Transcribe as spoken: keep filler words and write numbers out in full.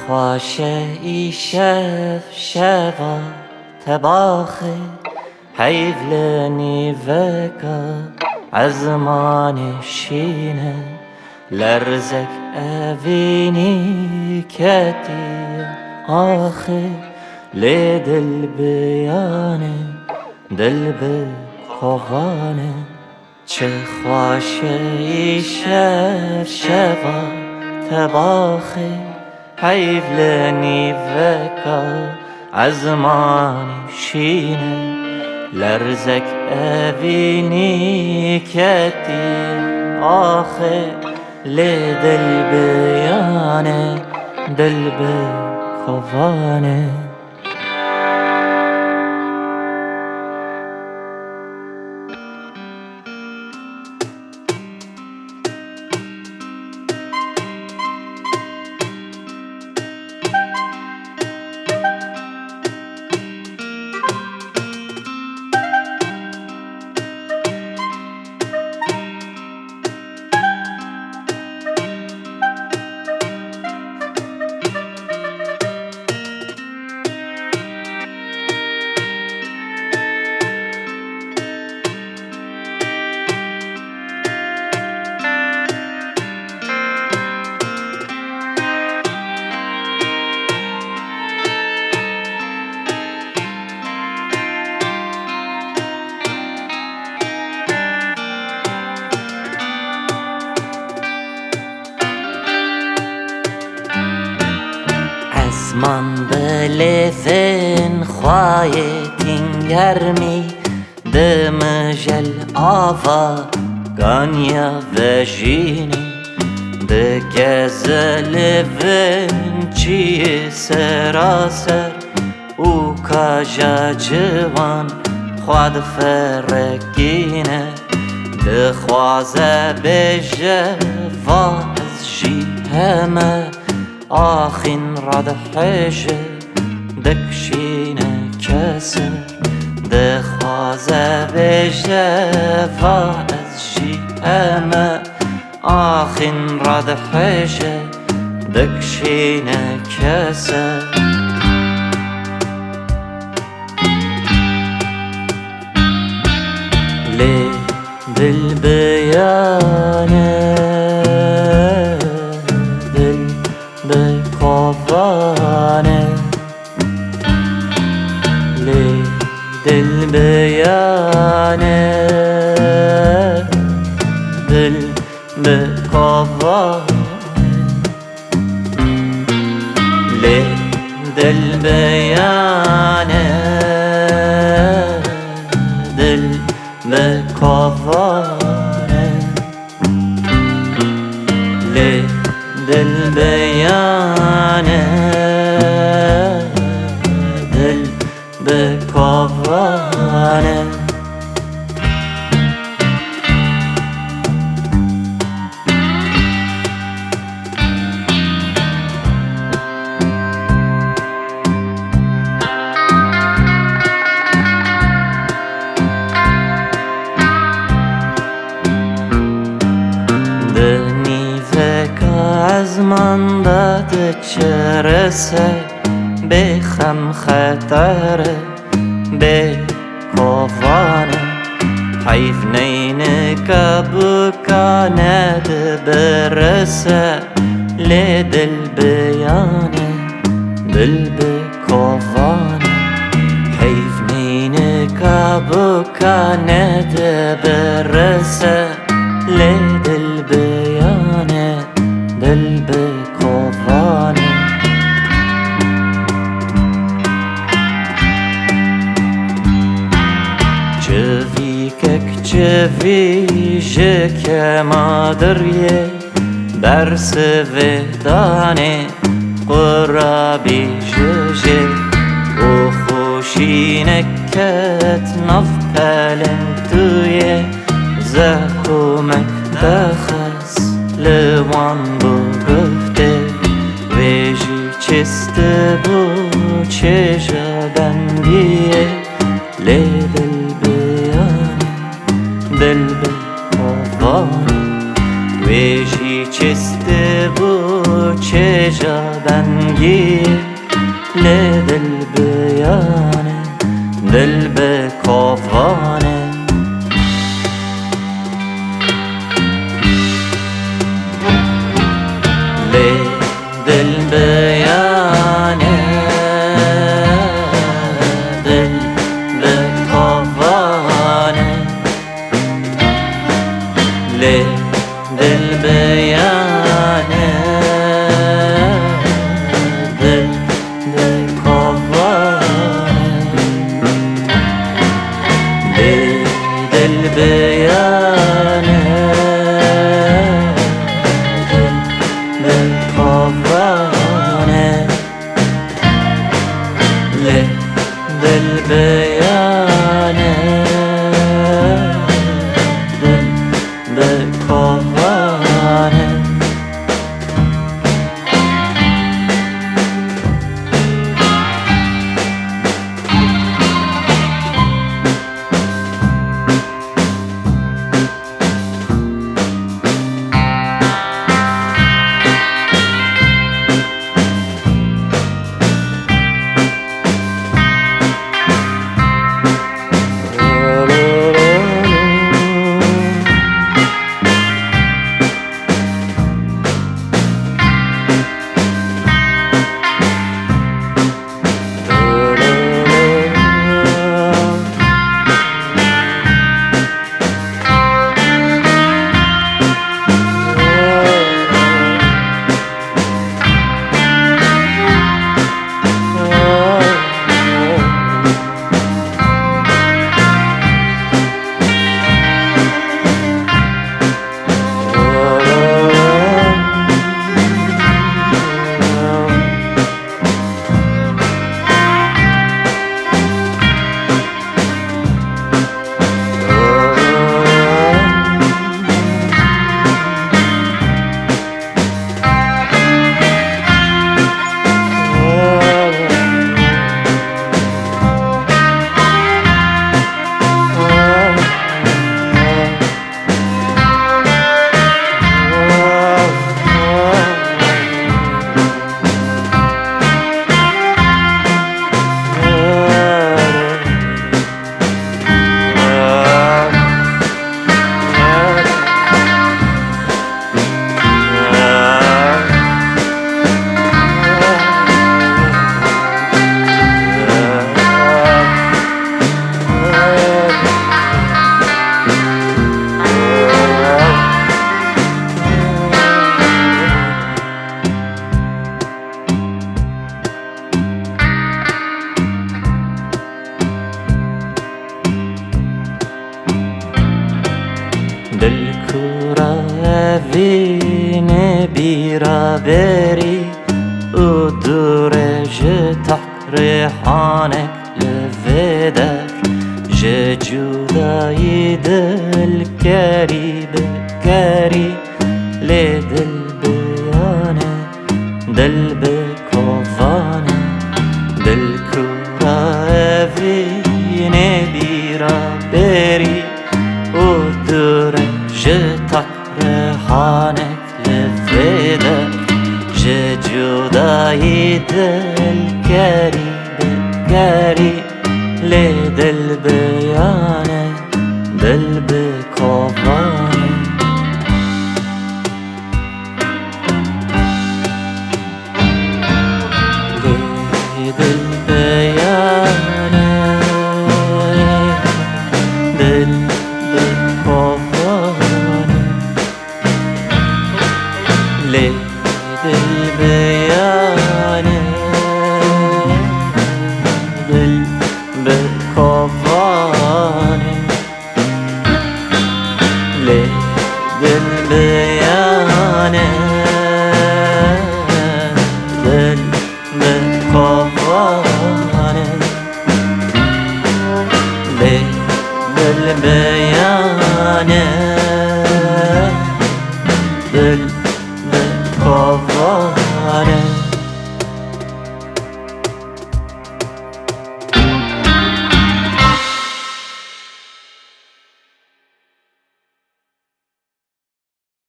Xweş e îşev şeva tebaxê, heyv li nîveka ezmanê şîn e. Lerzek evînî ketiye axê, lê dil biyan e, dil bi kovan e. Çi xweş e îşev şeva tebaxê, heyv li nîveka ezmanî şîn e. Lerzek evînî ketiye axê, lê dil biyan e, dil bi kovan e. Esman bi lêvên xwe yê tîn germî, di mijel ava kaniya vejînê, di keze lêvên çiyê seraser û kaja ciwan xwe diferekîne. Dixwaze bêje, va ez jî heme, axîn radihêje, dikşîne kese. Dixwaze bêje, va ez jî heme, axîn radihêje, dikşîne kese. Lê dil biyan e, dil bi kovan e. Lê dil biyan e, dil bi kovan e. Lê dil biyan e, dil bi kovan e. Lê dil biyan e, dil bi kovan e. Di nîveka ezman de diçirise, bê xem xeter e, bê kovan e. Heyv neynika bûka nedibirse, lê dil biyan e, dil bi kovan e. Heyv neynika bûka nedibirse, lê dil biyan e, dil bi kovan e. Çivîkek çivî ji kema diriyê, bersivê danê qurabî ji jê û xweşînek ket nav pelên tu yê. Zehûmek dixist li wan bû guftê, wê jî çist bû çêja bendiyê. Lê dil biyan e, dil bi kovan e, wê jî çist bû çêja bengiyê. Dil bi yan e, dil bi kovan e. Lê dil bi yan e, dil bi kovan e. Lê dil bi yan e, dil bi kovan e. Lê dil bi yan e, dil bi kovan e. Lê dil bi yan e, dil bi kovan e. Dil kura evînê bîra berî û dûre ji tak rêhanek li vê der. Ji cudayî dil kerî bi kerî, lê dil bi yan e, dil bi kovan e. Dil kura evînê bîra berî û dûre ji tak rêhanek li vê de. Ji cudayî dil kerî bi kerî, lê dil bi yan e, dil bi kovan e. Lê dil bi yan e, dil bi kovan e. Lê dil bi yan e, dil bi kovan e. Lê dil bi yan e, dil bi kovan e. Lê dil bi yan e,